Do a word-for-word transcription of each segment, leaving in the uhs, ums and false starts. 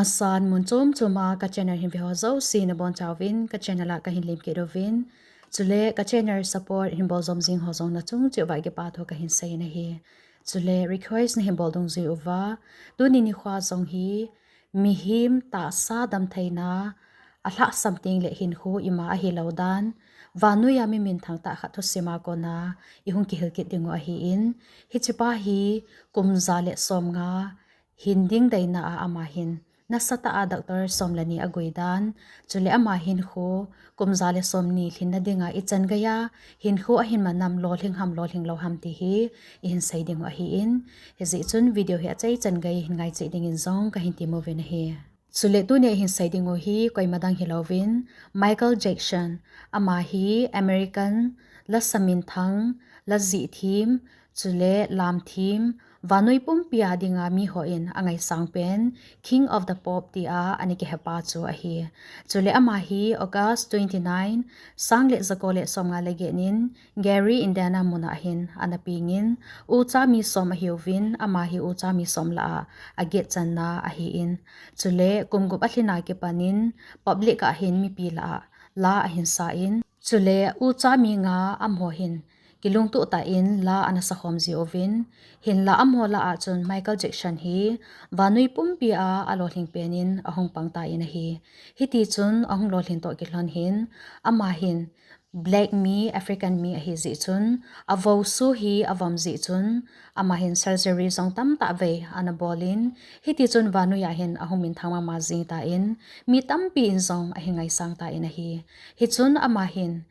San mun chom chom a ka channel hin ve ho jouse nabonchauvin ka channel a kahin lemkit uvin. Chule ka channel support hin bol jom jing ho jong nachung cheh uva kipathu kahin seiyin ahi. Chule request nahin bol dungjuiya uva, tuni nikho jong hi mihem tahsa damtheina, alhahsam tengle hinkho ima ahilou dan, vannoi a mi minthang tah khat thusim a kona ihung kihil kit diu ahin, hichepa hi kum ja le som nga hin ding deina a ama hin nasatah a doctor som le ni agui dan, chule ama hinkho kum ja le som ni lhinna dinga ichan geiya hinkho ahin man nam, lolhing ham lolhing lou ham ti hi ihin sei diu ahin, hijeh chun video hi achai chan gei hin ngai cheh dingin jong kahin temmu uvin ahi. Chule tuni a ihin sei diu hi koima dang hilouvin, Michael Jackson, ama hi American lasa minthang, la jih them, chule lam them, vannoi pumpi a dinga mihon angaisang pen King of the Pop tia ana kihepa chu ahi. Chule ama hi August twenty nine, sang le jako le som nga le get nin Gary, Indiana mun a hin ana pengin, ucha mi som ahiuvin, ama hi ucha mi som lah a aget channa ahin, chule kum gup alhin a kipanin public a hin mipi lah a la ahin san, chule ucha mi nga amaho hin kilungtoh tah in la ana sakhom jiuvin, hinla amaho lah a chun Michael Jackson hi vannoi pumpi a alolhing penin ahung pang tan ahi. Hitichun ahung lolhing toh kilhon hin, ama hin black mi, African mi ahijeh chun, avosu hi avom jeh chun, ama hin surgery jong tamtah vei ana bolin, hitichun vannoi a hin ahung minthang mama jing tan, mi tampi in jong ahin ngaisang tan ahi. Hichun ama hin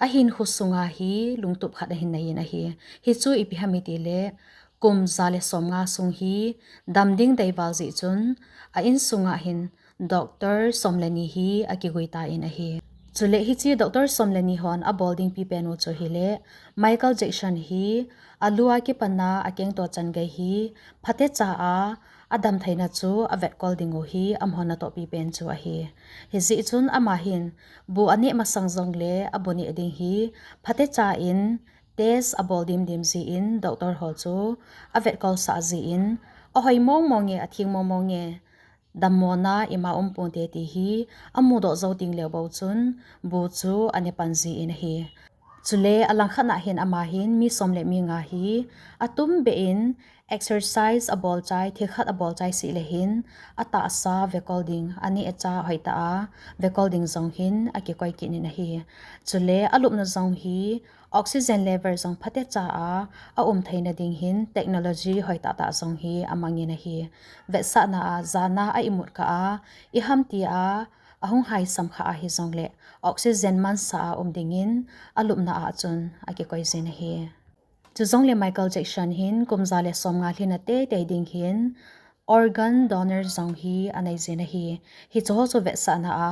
ahinkho sunga hi lungtup khat ahin neiyin ahi. Hichu ipi ham itile, kum ja le som nga sung hi dam ding deival jeh chun, a insunga hin doctor som le ni hi akigui tan ahi. Chule hiche doctor som le ni hon abol ding pipen u chu hile, Michael Jackson hi alu a kipat a akengto chan gei hi phatecha a adamtheina chu avetkol diu hi amahon atoh pipen chu ahi. Hijeh chun ama hin bu aneh masang jongle abu neh ding hi phatecha in test abol dimdim jin doctor ho chu avetkolsah jin, ahoi mongmong e, atheng mongmong e, dammona ima umponte ti hi amudoh jou tengleu bou chun bu chu anepan jin ahi. Chule alangkhat a hin ama hin mi som le mi nga hi atumbeh in exercise abol chai, thilkhat abol chai seh le hin atahsa vekol ding, aneh acha hoitah a vekol ding jong hin akikoi kit in ahi. Chule alupna jong hi oxygen level jong phatecha a aum theina ding hin technology hoitah tah jong hi amangin ahi. Vetsahna a jana a imut kah a, iham tia ahung haisam khah ahijongle oxygen mansa a um dingin alupna a chun akikoi jin ahi. Chujongle Michael Jackson hin kum ja le som nga lhinna teitei ding hin organ donor jong hi anei jin ahi. Hicheho chu vetsahna a,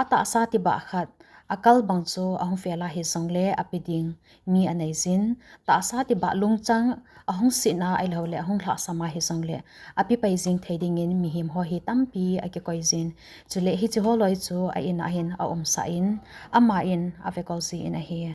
atahsa tibah khat akal bang chu ahung fail a hijongle ape ding mi anei jin, tahsa tibah lungchang ahung sitna a ahiloule ahung lhahsam a hijongle apepai jing thei dingin mihem ho hi tampi akikoi jin. Chule hicheho loi chu a in a hin aumsah in, ama in avekol jin ahi.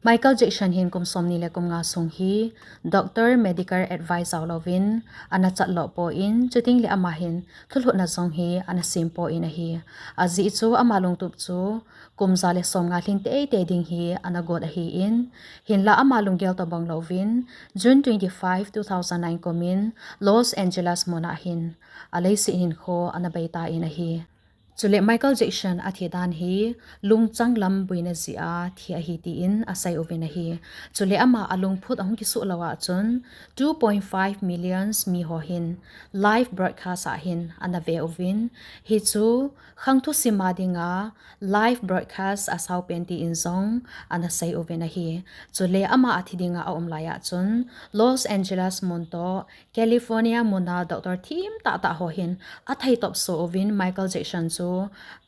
Michael Jackson hin kum somni le kum nga sung hi doctor medical advice jao louvin ana chat lou poi, chutengle ama hin thulhutna jong hi ana sem poi ahi. Ajeh chu ama lungtup chu kum ja le som nga lhin teitei ding hi ana got ahin, hinla ama lunggel toh bang louvin June twenty-five, two thousand nine kumin Los Angeles mun a hin aleiset hinkho ana bei tan ahi. Chule Michael Jackson athi dan hi lungchang lam boina jeh a thi ahi tin asei uvin ahi. Chule ama alungphut ahung kisuh lou a chun two point five millions mi ho hin live broadcast a hin ana ve uvin, hichu khang thusim a dinga live broadcast asao pen tin jong ana sei uvin ahi. Chule ama athi dinga aum lai a chun Los Angeles mun toh California mun a doctor themtah tah ho hin athei topso uvin Michael Jackson chu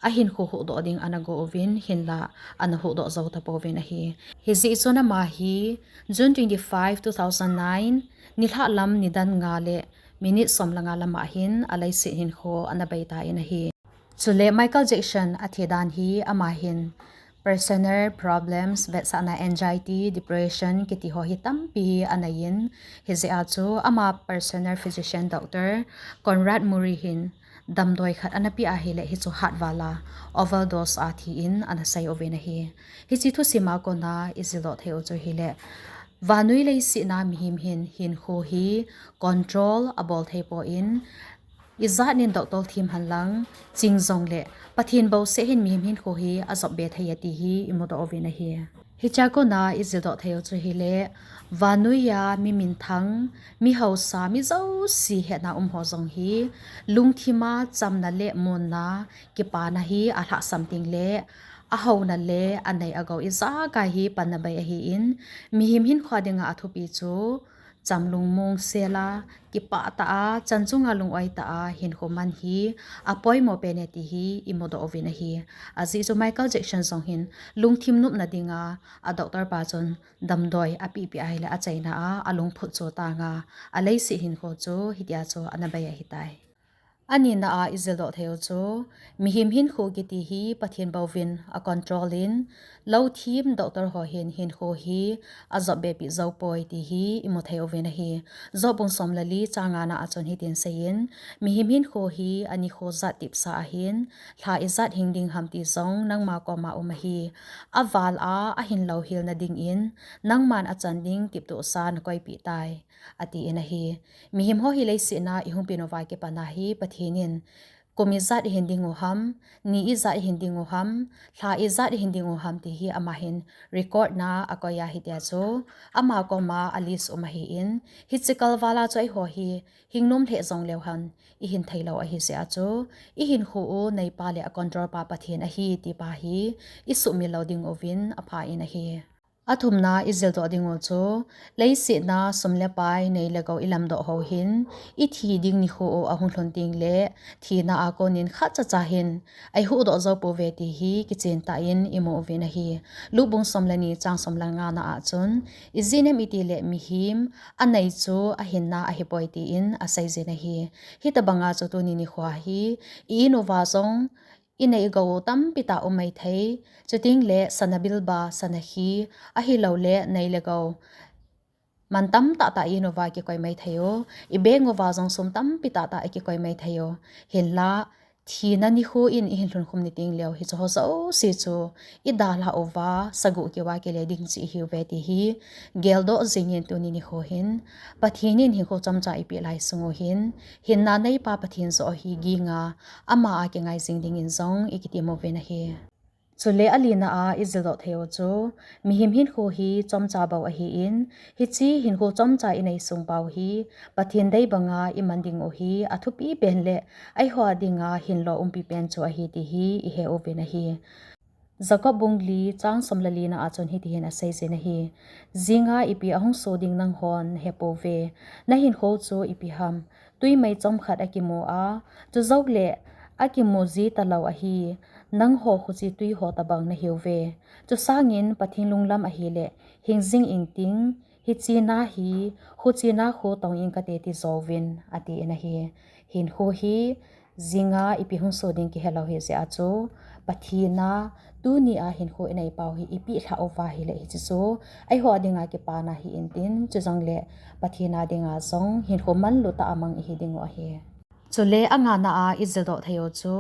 ahinkho huhdoh ding ana go uvin, hinla ana huhdoh jou tapouvin ahi. Hijeh chun ama hi June twenty-five, two thousand nine, nilhah lam nidan nga le minute som le nga lam a hin aleiset hinkho ana bei tan ahi. Chule Michael Jackson athi dan hi ama hin personal problems, vetsahna anxiety, depression kiti ho hi tampi anei in, hijeh a chu ama personal physician doctor Conrad Murray hin damdoi khat ana pe ahile, hichu hatval a overdose a thi in ana sei uvin ahi. Hiche thusim a kona ijildoh thei u chu hile, vannoi leiset a mihem hin hinkho hi control abol thei poi, ijat in doctor them henlang, ching jongle Pathen bouseh hin mihem hinkho hi ajop be thei e ti hi imudoh uvin ahi. Hichea kona ijildoh thei u chu hile, vannoi a mi minthang, mi haosa, mi jouse hetna um ho jong hi lungthim a chamna le muonna, kipana hi alhahsam tengle, ahouna le anei agou ijakai hi panna bei ahin, mihem hinkho dinga athupi chu chamlung mong sel a, kipah tah a, chan chunga lung-oi tah a hinkho man hi apoimo pen e ti hi imudoh uvin ahi. Ajeh chu Michael Jackson jong hin lungthim nopna dinga a doctor pa chun damdoi apeh peh ahile achaina a alungphut chu atang a, aleiset hinkho chu hitia chu ana bei ahitai. Anina a ijildoh thei u chu, mihem hinkho kiti hi Pathen bouvin acontrol in, lou them doctor ho hin hinkho hi ajop be peh jou poi ti hi imu thei uvin ahi. Job bung som le li chang ngana a chun hitin aseiyin, mihem hinkho hi anikho jat tipsa ahin, lha ijat hing ding ham ti jong nangma koma um ahi. Aval a ahin louhel na dingin, nangman achan ding tiptohsa nakoipeh tai, atin ahi. Mihem ho hi leiset a ihung pen uva kipana hi Pathen in kum ijat ihin ding u ham, ni ijat ihin ding u ham, lha ijat ihin ding u ham ti hi ama hin record na akoi a hitia chu ama koma alist um ahin, hiche kalval a chu eiho hi hing nom lheh jongleu hen ihin theilou ahijeh a chu, ihinkho u neipa le acontrol pa Pathen ahi ti pa hi isumil lou ding uvin apha in ahi. Athumna ijildoh ding u chu, leiset a sum le pai nei le gou ilamdoh ho hin, ithi ding nikho u ahung lhun tengle, thina a konin khatcha cha hin eihuhdoh jou pouve ti hi kichen tah in imu uvin ahi. Luke bung som le ni chang som le ngana a chun, ijeh inem itile mihem anei chu ahinna ahipoi tin aseijin ahi. Hitobanga chu tuni nikho hi i-in uva jong inei igou u tampi tah um maithei. Chutengle sana bilba, sana khi, ahiloule nei le gou, man tamtah tah i-in uva kikoi maithei u, i bank uva jong sum tampi tahtah ikikoi maithei u. Hinla, thina nikho in ihin lhunkhum ni tengleu hicheho jouse chu idalhah uva saguh keuva kile ding chu ihiuve ti hi geldoh jingin tuni nikho hin, Pathen in hinkho chomcha ipeh lai sung u hin, hinna neipa Pathen joh hi ginga, ama a kingai jing dingin jong ikitem uvin ahi. Chule alina a ijildoh thei u chu, mihem hinkho hi chomcha bou ahin, hiche hinkho chomcha inei sung pau hi Pathen dei banga iman ding u hi athupi pen le eiho dinga hinlou umpi pen chu ahi ti hi ihe uvin ahi. Jacob bung li chang som le lina a chun hitihin aseijin ahi. Jinga ipi ahung so ding nanghon nahepouve. Nahinkho chu ipi ham? Twi mei chomkhat akimu a, chujoule akimu ji talou ahi. Nangho khuche twi ho tobang nahiuve. Chusangin Pathen lunglam ahile, hing jing ingting, hiche na hi, khuche na khu tong ing kate tijouvin, atin ahi. Hinkho hi, jinga ipi hung so ding kihelou hijeh a chu, Pathen a, tunia hinkho inei pau hi ipeh lhah uva ahile hiche chu, eiho dinga kipana hi intin, chujongle Pathen a dinga jong hinkho manlutah a mang ihi ding u ahi. Chule angana a ijildoh thei u chu,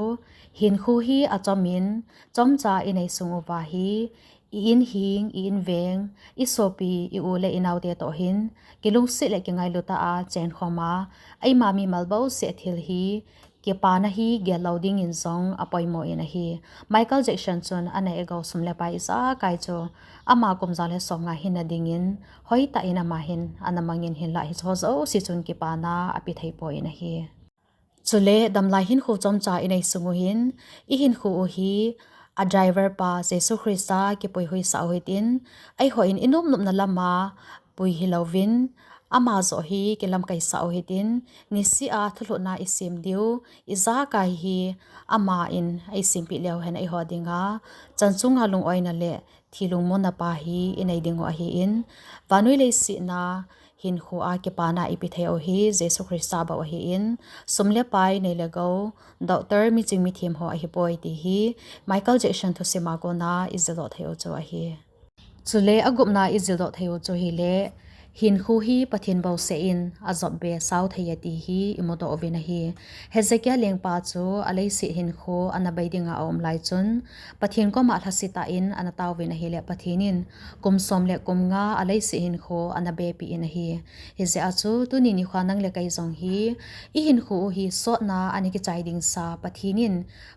hinkho hi achomin, chomcha inei sung uva hi, i-in hing, i-in veng, isopi, i-u le inaote toh hin, kilungset le kingailutah a chenkhom a, eima mimal bouseh thil hi, kipana hi gellou dingin jong apoimo in ahi. Michael Jackson chun anei agou sum le pai ijakai chu, ama kum ja le somnga hinna dingin, hoitah in ama hin ana mangin hinla hicheho jouse chun kipana ape thei poi in ahi. Chule damlai hinkho chomcha inei sung u hin, ihinkho u hi, a driver pa Jesu Christa kipuihuisah u hitin, eihon inopnopna lama pui hilouvin, ama joh hi kilamkaisah u hitin, niseh a thulhuhna isem diu, ijakai hi, aman eisempeh leu hen eiho dinga, chan chunga lungoina le thi lungmonna pa hi inei ding u ahin, vannoi leiset a hinkho a kipana ipe thei u hi Jesu Christa bou ahin, sum le pai nei le gou, doctor, miching mithem ho ahipoi ti hi Michael Jackson thusim a kona ijildoh thei u chu ahi. Chule agupna ijildoh thei u chu hile, Hinkho hi Pathen bouseh in ajop be sao thei e ti hi imudoh uvin ahi. Hezekiah lengpa chu aleiset hinkho ana bei dinga aum lai chun, Pathen koma lhasetah in ana taovin ahile Pathen in kum som le kum nga aleiset hinkho ana bepeh in ahi. Hijeh a chu tuni nikho nang le kei jong hi ihinkho u hi sotna ana kichai dingsa Pathen in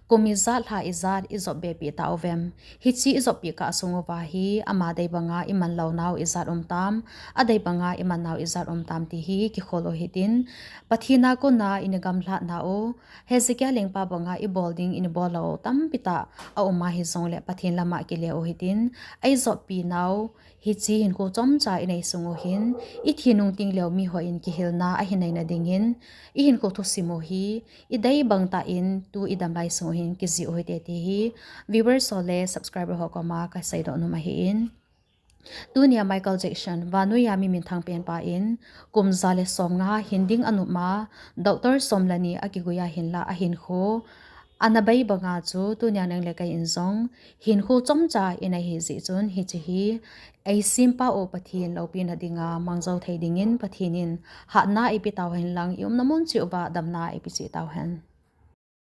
kum ijat lha ijat ijop bepeh tauvem? Hiche ijoppeh kah sung uva hi ama dei banga iman lounau ijat um tam, adei banga imannau ijat um tam ti hi kikhol u hitin, Pathen a kona ina gamlhatnau, Hezekiah lengpa banga ibol ding ina bol lou tampi tah aum a hijongle Pathen lama kile u hitin, eijoppeh nau hiche hinkho chomcha inei sung u hin, ithi nung tengleu mihon kihilna ahin neina dingin, ihinkho thusim u hi idei bangtah in tu idam lai sung u hin kijih u hite ti hi viewers ho le subscriber ho koma kaseidoh nom ahin. Tunia Michael Jackson, vannoi a mi minthang penpa in, kum ja le som nga hin ding anop a, doctor som le ni akigui a hinla ahinkho ana bei banga chu tunia nang le kei in jong hinkho chomcha inei hijeh chun hiche hi eisempau Pathen loupina dinga mangjou thei dingin Pathen in hatna eipe tauhen lang iumna mun cheh uva damna eipe cheh tauhen.